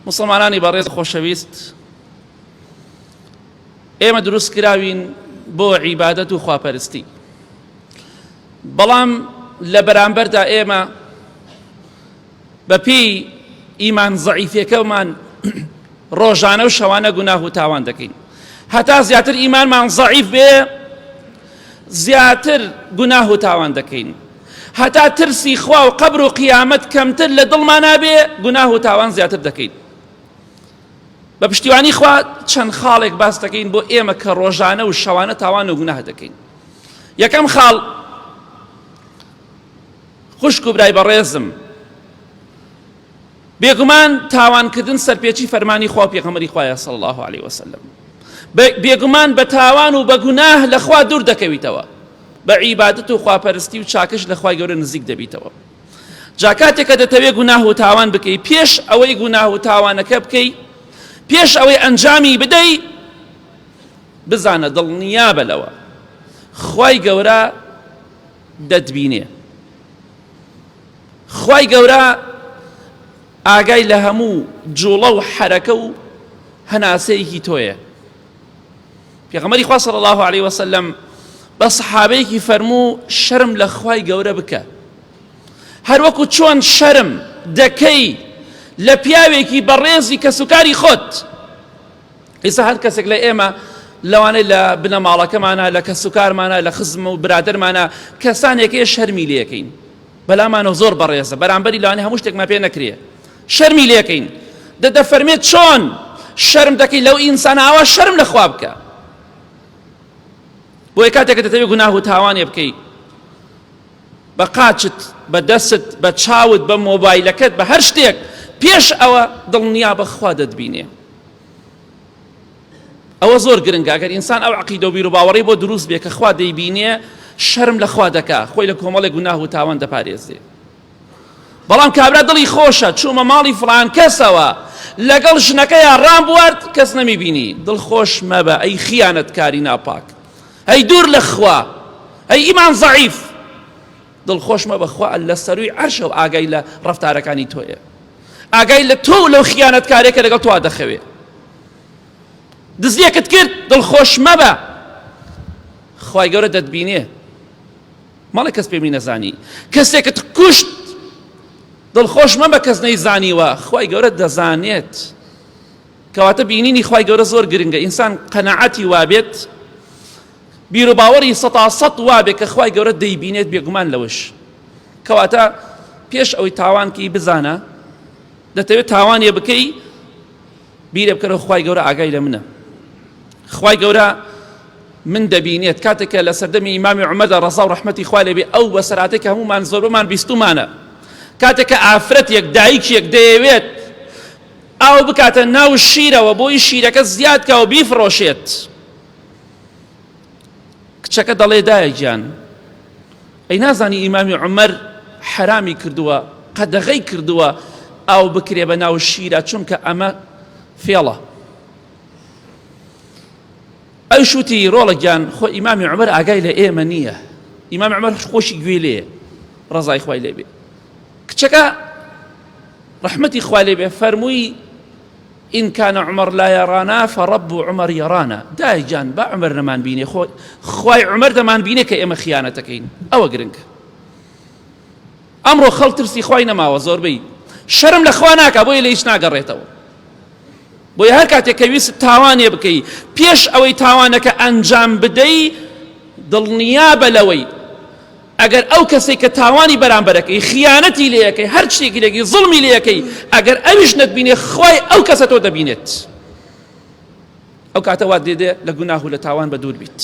موسڵمانانی بەڕێز خۆشەویست، ئێمە دروست کراوین بۆ عیبادەت و خواپەرستی، بەڵام لە بەرامبەردا ئێمە بەپێی ئیمان زەعیفەکەمان ڕۆژانە و شەوانە گوناه و تاوان دەکەین. هەتا زیاتر ئیمانمان زەعیف بێ زیاتر گوناه و تاوان دەکەین. هەتا ترسی خوا و قەبر و قیامەت کەمتر لە دڵمانا بێ گوناه و تاوان زیاتر دەکەین. بە پشتیوانی خوا چەند خاڵێک باس دەکەین بۆ ئێمە کە ڕۆژانە و شەوانە تاوان و گوناه دەکەین. یەکەم خاڵ، خوشک و برای بەڕێزم، بێگومان تاوانکردن سەرپێچی فەرمانی خوا و پێغەمبەری خوایە صلی الله علیه وسلم. بێگومان بە تاوان و بە گوناه لە خوا دوور دەکەویتەوە، بە عیبادەت و خواپەرستی و چاکەش لە خوای گەورە نزیک دەبیتەوە. جا کاتێک کە دەتەوێت گوناه و تاوان بکەی، پێش ئەوەی گوناه و تاوانەکە بکەی، پێش ئەوەی ئەنجامی بدەی، بزانە دڵنیابە لەوە خوای گەورە دەتبینێ. خوای گەورە ئاگای لە هەموو جوڵە و حەرەکە و هەناسەیەکی تۆیە. پێغەمبەری خوا صلی الله علیه وسلم بە سەحابەیەکی فەرموو شەرم لە خوای گەورە بکە، هەروەکو چۆن شەرم دەکەی لە پیاوێکی بەڕێزی کەسوکاری خۆت. ئێستا هەر کەسێک لە ئێمە لەوانەیە لە بنەماڵەکەمانە، لە کەسوکارمانە، لە خزم و برادەرمانە کەسانێک هەیە شەرمی لێکەین، بەلامانەوە زۆر بەڕێزە، بەرامبەری لەوانەیە هەموو شتێکمان پێ نەکرێ، شەرمی لێکەین. دە دەفەرمێت چۆن شەرم دەکەی لەو ئینسانە، ئاوا شەرم لە خوا بکە. بۆیە کاتێک کە دەتەوێت گوناه و تاوانێ بکەی، بە قاچت، بە دەستت، بە چاوت، بە مۆبایلەکەت، بە هەر شتێک، پێش ئەوە دڵنیا بە خوا دەتبینێ. ئەوە زۆر گرنگە ئەگەر ئینسان ئەو عەقیدە و بیروباوەڕی بۆ دروست بێ کە خوا دەیبینێ، شەرم لە خوا دەکا، خۆی لە کۆمەڵێک گوناه و تاوان دەپارێزێ. بەڵام کابرا دڵی خۆشە چوومە ماڵی فڵان کەسەوە لەگەڵ ژنەکەیا ڕام بوارد کەس نەمیبینی، دڵخۆش مەبە ئەی خیانەتکاری ناپاک، ئەی دوور لە خوا، ئەی ئیمان زەعیف، دڵخۆش مەبە، خوا لە سەرووی عەرشەوە ئاگای لە ڕەفتارەکانی تۆیە، ئاگای لە تۆ و لەو خیانەتکارێک کە لەگەڵ تۆ دەخەوێ. دزیەکت کرد دڵخۆش مەبە، خوای گەورە دەتبینێ. مەڵێ کەس پێمی نەزانی. کەسێکت کوشت دڵخۆش مەبە کەس نەیزانیوە، خوای گەورە دەزانێت. کەواتە بینینی خوای گەورە زۆر گرنگە، ئینسان قەناعەتی وابێت، بیروباوەڕی سەتا سەد وابێ کە خوای گەورە دەیبینێت، بێگومان لەوەش. کەواتە پێش ئەوەی تاوانکی بزانە، دەتەوێت تاوانێ بکەی، بیرێ بکەرەوە خوای گەورە ئاگای لە منە، خوای گەورە من دەبینێت. کاتێک کە لە سەردەمی ئیمامی عومەردا ڕەزا و ڕەحمەتی خوا لێبێ، ئەو بەسەراتێک کە هەموومان زۆربەمان بیستومانە، کاتێک کە ئافرەتێک دایکێک دەیەوێت ئاو بکاتە ناو شیرەوە بۆی شیرەکە زیاد کا و بیفرۆشێت، کچەکە دەڵێ دایە گیان ئەی نازانی ئیمامی عومەر حەرامی کردووە، قەدەغەی کردووە ئاو بکرێ بە ناو شیرە، چونکە ئەمە فێڵە. ئەویش وتی ڕۆڵە گیان خۆ ئیمامی عومەر ئاگای لە ئێمە نییە، ئیمامی عومەر خۆشی گوێی لێیە، ڕەزای خوای لێ بێ. کچەکە ڕەحمەتی خوای لێ بێ فەرمووی إن كان عمر لا يرانا فرب عمر يرانا. دایە گیان با عومەر نەمان بینێ، خۆ خوای عومەر دەمان بینێ کە ئێمە خیانەتەکەین. ئەوە گرنگ. ئەمڕۆ خەڵک ترسی خوای نەماوە، زۆربەی شەرم لە خوا ناکا، بۆیە لە هیچ ناگەڕێتەوە. بۆیە هەر کاتێک کە ویست تاوانێ بکەی، پێش ئەوەی تاوانەکە ئەنجام بدەی دڵنیابە لەوەی ئەگەر ئەو کەسەی کە تاوانی بەرامبەرەکەی خیانەتی لێیەکەی، هەر شتێکی لێکەی، زوڵمی لێیەکەی، ئەگەر ئەویش نەتبینێ خوای ئەو کەسە تۆ دەبینێت. ئەو کاتە وات لێدێ لە گوناه و لە تاوان بە دوور بیت.